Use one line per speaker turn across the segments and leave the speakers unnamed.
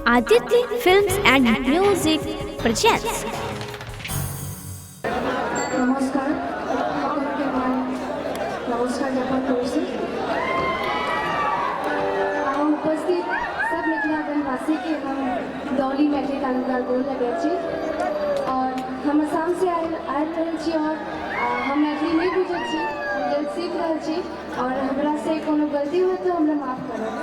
Aditya Films and Music presents.
নমস্কাৰ, সকলোকে মই নমস্কাৰ জ্ঞাপন কৰিছোঁ। আৰু উপস্থিত सब मिथिलागणवासीके हम दौली मैथिली तालुकदार गोर लगै छी। और हम आसामसँ आयल आबि रहल छी और हम मैथिली नहि बुझै छी, हम जल्द सीख रहल छी और हमरासँ कोनो गलती होय तऽ हमरा माफ करब।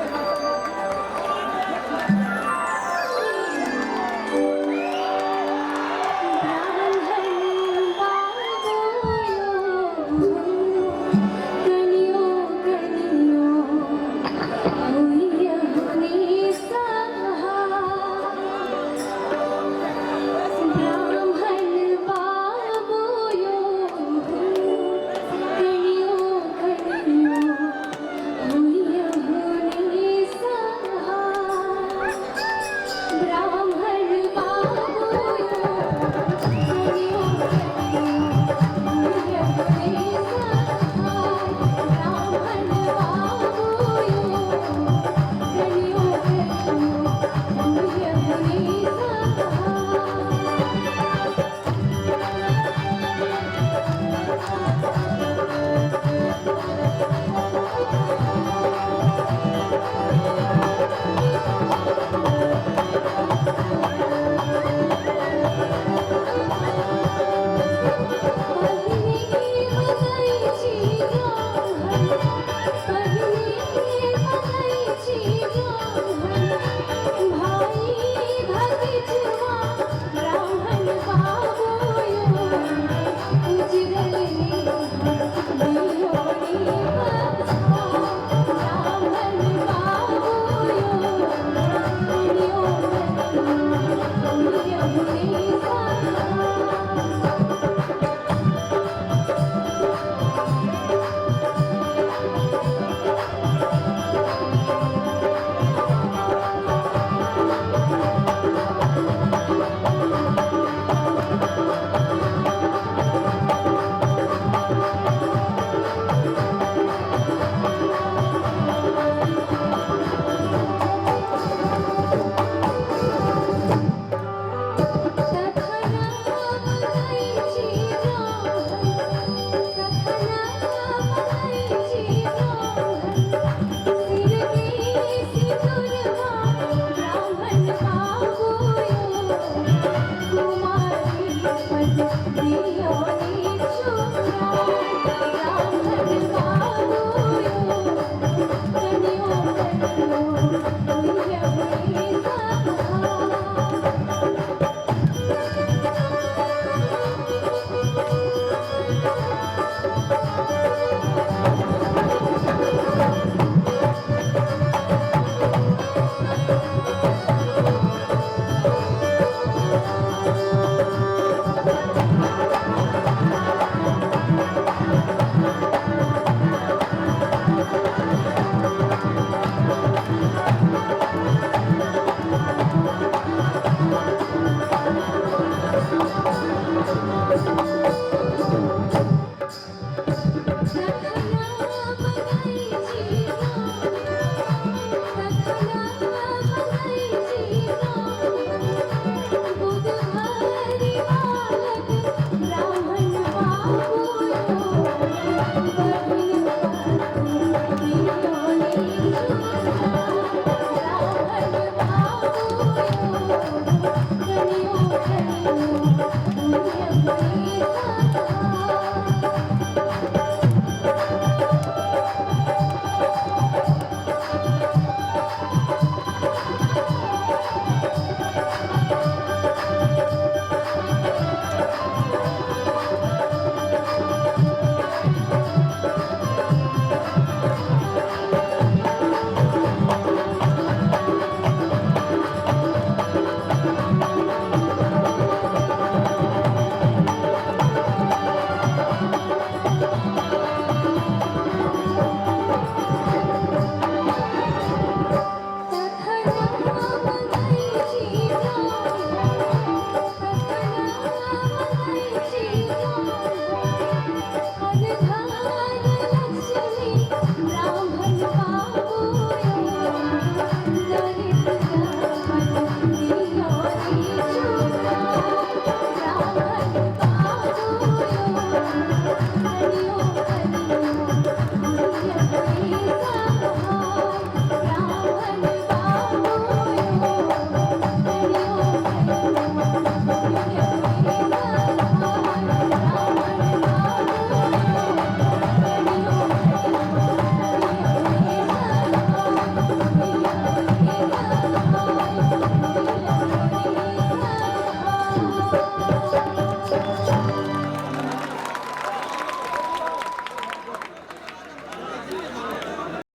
ब्राह्मण बाबू यो कनियो कनियो होइया हुनी सहा, ब्राह्मण बाबू यो कनियो कनियो होइया हुनी सहा, ब्राह्मण।